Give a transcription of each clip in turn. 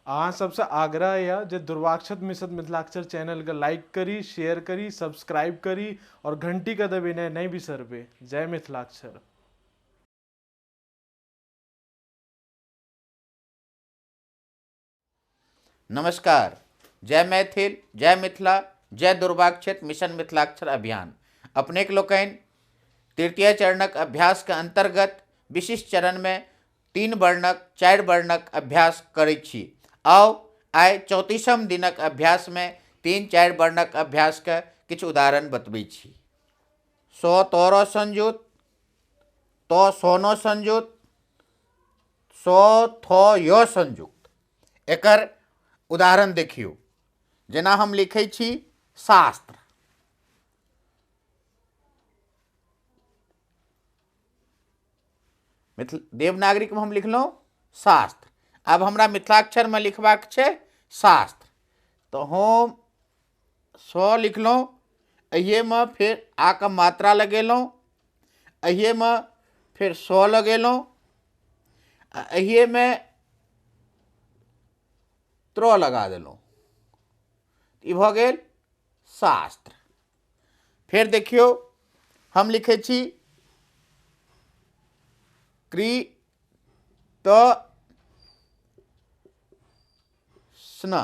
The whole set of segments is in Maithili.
अहाँ सबसँ आग्रह यऽ जे दुर्वाक्षत मिश्र मिथिलाक्षर चैनलके लाइक करी, शेयर करी, सब्सक्राइब करी और घंटीके दबेनाइ नहि बिसरबै। जय मिथिलाक्षर। नमस्कार, जय मैथिल, जय मिथिला, जय दुर्वाक्षत मिशन मिथिलाक्षर अभियान। अपनेक लोकनि तृतीय चरणक अभ्यास के अंतर्गत विशिष्ट चरण में 3 वर्णक 4 वर्णक अभ्यास करै छी। आउ आइ 34म दिनक अभ्यास में 3-4 वर्णक अभ्यास के किछु उदाहरण बतबै छी। सो तोरो संयुक्त, तो सोनो संयुक्त, सो थो यो संयुक्त। एकर उदाहरण देखियौ। जेना हम लिखै छी शास्त्र, देवनागरिक में हम लिखलहुँ शास्त्र। आब हमरा मिथिलाक्षर में लिखबाक छै शास्त्र, तो हम स लिखलहुँ, एहिमे फिर आ के मात्रा लगेलहुँ, एहिमे फिर स लगेलहुँ, आ एहिमे त्र लगा देलहुँ। ई भऽ गेल शास्त्र। फेर देखियौ हम लिखै छी कृ त स्न,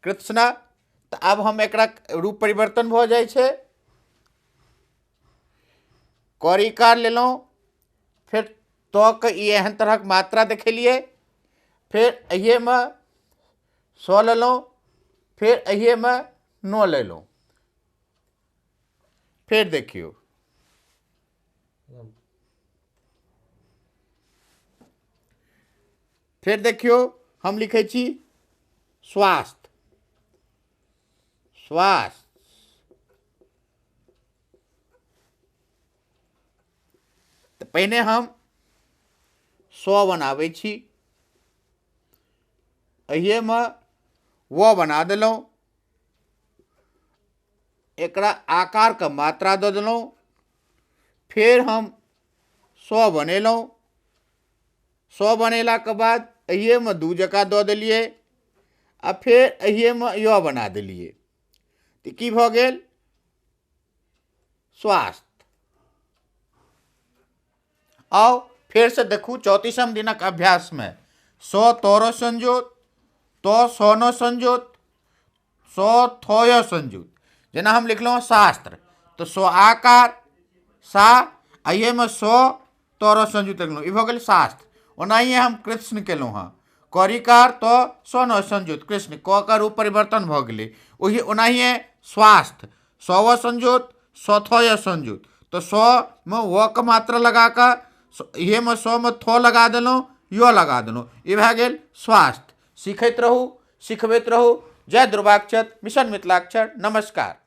कृत्स्ना। तऽ आब हम एकरा रूप परिवर्तन भऽ जाइ छै। करिकार लेलहुँ, फेर त के ई एहन तरहक मात्रा देखेलियै, फेर एहिमे स लेलहुँ, फेर एहिमे न लेलहुँ। फेर देखियौ, फेर देखियौ हम लिखै छी स्वास्थ्य, स्वास्थ्य। तऽ पहिने हम स बनाबै छी, एहिमे व बना देलहुँ, एकरा आकारके मात्रा दऽ देलहुँ, फेर हम स बनेलहुँ। स बनेलाके बाद एहिमे 2 जकाँ दऽ देलियै आ फेर एहिमे य बना देलियै। तऽ की भऽ गेल स्वास्थ्य। आउ फेरसँ देखू 34म दिनक अभ्यासमे स तोरो संयुक्त, त सोनो संयुक्त, स थोय संयुक्त। जेना हम लिखलहुँ शास्त्र, तऽ स आकार सा, एहिमे स तोरो संयुक्त लिखलहुँ, ई भऽ गेल शास्त्र। ओनाहिए हम कृष्ण केलहुँ हँ, करिकार त सोनो संयुक्त कृष्ण, क के रूप परिवर्तन भऽ गेलै। ओही ओनाहिए स्वास्थ्य, सव संयुक्त, सथय संयुक्त, तऽ स मे व के मात्रा लगा कऽ इहेमे स मे थ लगा देलहुँ, य लगा देलहुँ, ई भए गेल स्वास्थ्य। सीखैत रहू, सिखबैत रहू। जय दुर्वाक्षत, मिशन मिथिलाक्षर। नमस्कार।